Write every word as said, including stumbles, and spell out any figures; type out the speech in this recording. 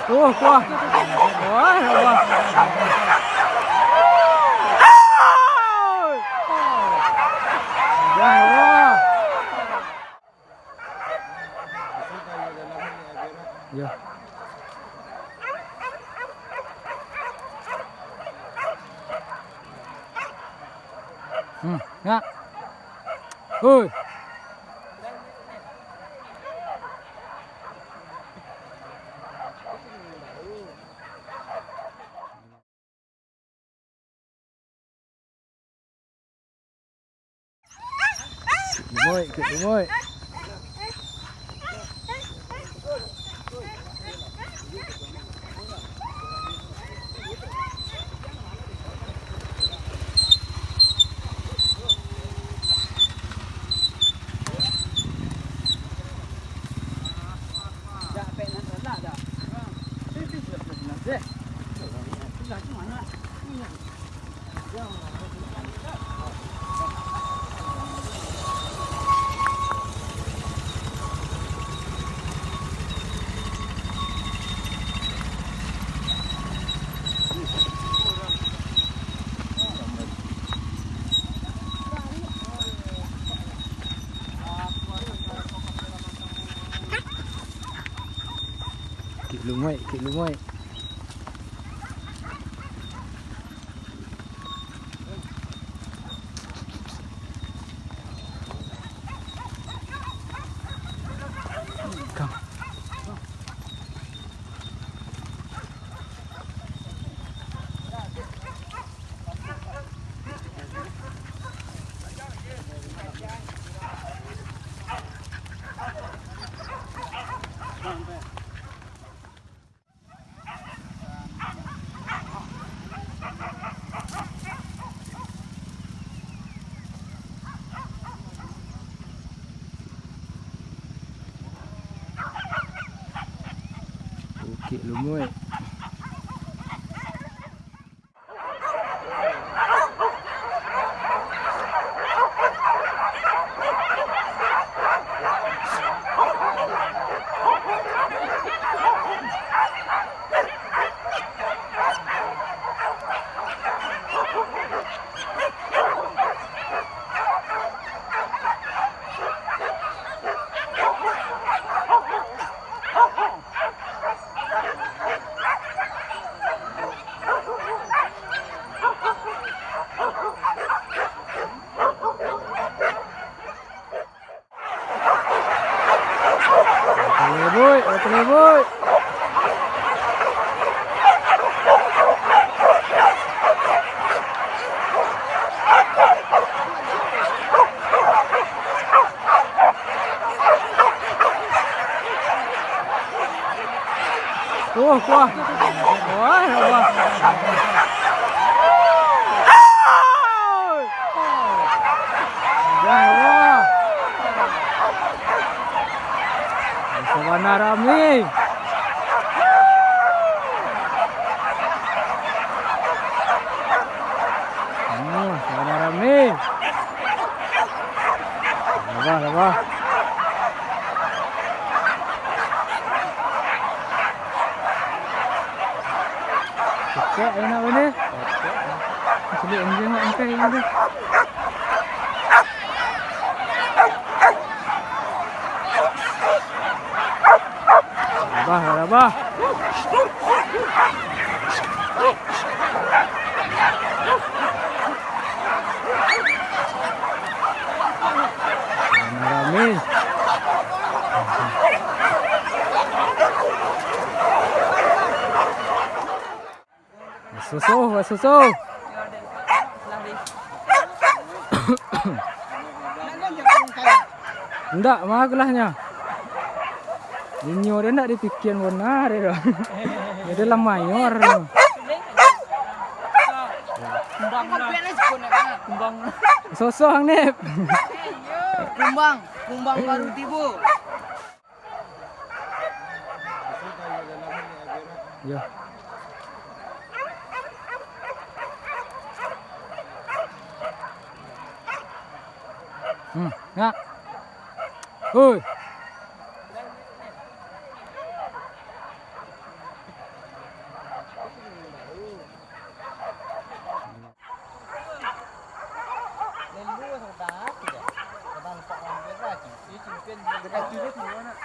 Oh, kuah. Wah, ya Allah. Ya Allah. Ya. Hmm, nak. Oi. Lumoi, kek lumoi. Kek lumoi, kek lumoi. Bukik Lumut. Roti Lebui, Roti Lebui. Oh, kuah. Wah, ya Allah. Wah, ya Allah. Sabana rami. Hmm, sabana rami. Labah, labah. Cekak enak bana. Cekak anjiang awak angkai tadi. Labah, labah. Rami. Basuso, basuso. Ndak, mah gelahnyo. Inyo dia ndak dipikian bona dia doh. Dia lah mayor. Kumbang lah. Kumbang lah. Sosok ang Nip. Kumbang, kumbang baru tibo. Yo. Hmm, nak. Oi. Dekat sini semua nak.